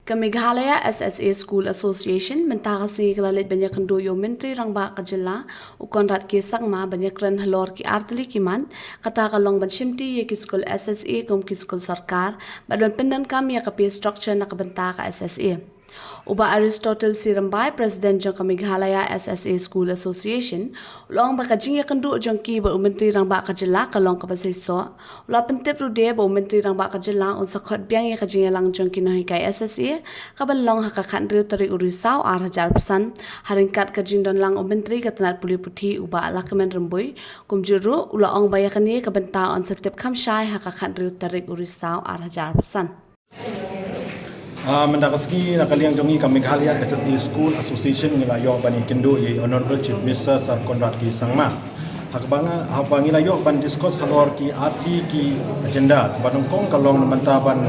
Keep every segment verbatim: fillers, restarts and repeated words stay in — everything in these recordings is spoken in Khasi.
Ka Meghalaya S S A School Association mynta ka sngi ka la leit ban ïakynduh ïa u Myntri Rangbah ka jylla u Conrad K Sangma ban ïakren halor ki artylli ki mat, kata ka long ban shimti ïa ki skul S S A kum ki skul sorkar bad ban pyndonkam ïa ka pay structure na ka bynta ka S S A. U Bah Aristotle C Rymbai, President jong ka Meghalaya S S A School Association, u la ong ba ka jingïakynduh jong ki bad u Myntri Rangbah ka jylla ka long kaba seisoh. U la pyntip ruh de ba u Myntri Rangbah ka jylla un sa khot biang ïa ka jingïalang jong ki nonghikai S S A ka ban long ha ka khathynriew tarik u Risaw ar hajar arphew san, ha ryngkat ka jingdon lang u Myntri ka tnat pule puthi u Bah Lahkmen Rymbui. Kumjuh ruh u la ong ba ïa kane ka bynta un sa tip kham shai ha ka khathynriew tarik u Risaw ar hajar arphew san. Ah, mynta ka sngi na ka liang jong ngi ka Meghalaya S S A School Association ngi la ïoh ban ïakynduh ïa Honorable Chief Minister Sir Conrad K Sangma. Ha kaba nga, ha kaba ngi la ïoh ban discuss halor ki artylli ki agenda. Kaba nyngkong ka long na bynta ban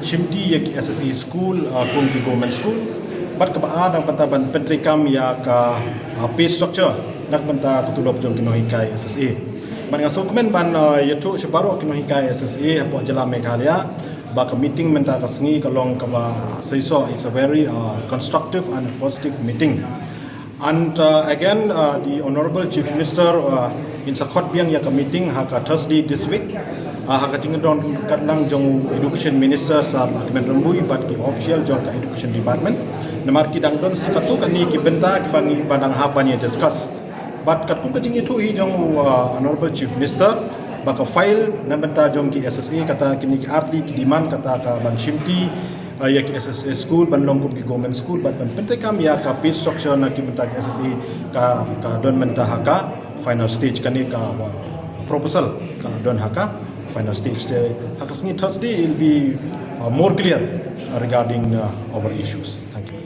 shimti ïa ki S S A school, ah, kum ki government school. Bad kaba ar na bynta ban pyntreikam ïa ka, ah, pay structure na bynta ka tulop jong ki nonghikai S S A. Bad nga sngewkmen ban, ah, ïathuh sha baroh ki nonghikai S S A hapoh jylla Meghalaya ba ka meeting mynta ka sngi ka long kaba seisoh, it's a very, uh, constructive and positive meeting. And, uh, again, uh, the Honorable Chief Minister, uh, in sa khot biang ïa ka meeting ha ka Thursday this week, uh, ha ka jingdon katlang jong Education Minister Sir Lahkmen Rymbui bad ki official jong ka Education Department. Namar ki dang don sa katto katne ki bynta kiba ngi ba dang hap ban ïa discuss. Bad katkum ka jingïathuh hi jong u, uh, Honorable Chief Minister ba ka file na bynta jong ki S S A kata kine ki artylli ki demand kata ka ban shimti, uh, ïa ki S S A school ban long kum ki government school bad ban pyntreikam ïa ka pay structure na ki bynta ki S S A ka, ka don mynta ha ka final stage kane ka, uh, proposal ka don ha ka final stage. Te ha ka sngi Thursday it'll be, uh, more clear regarding, uh, our issues. Thank you.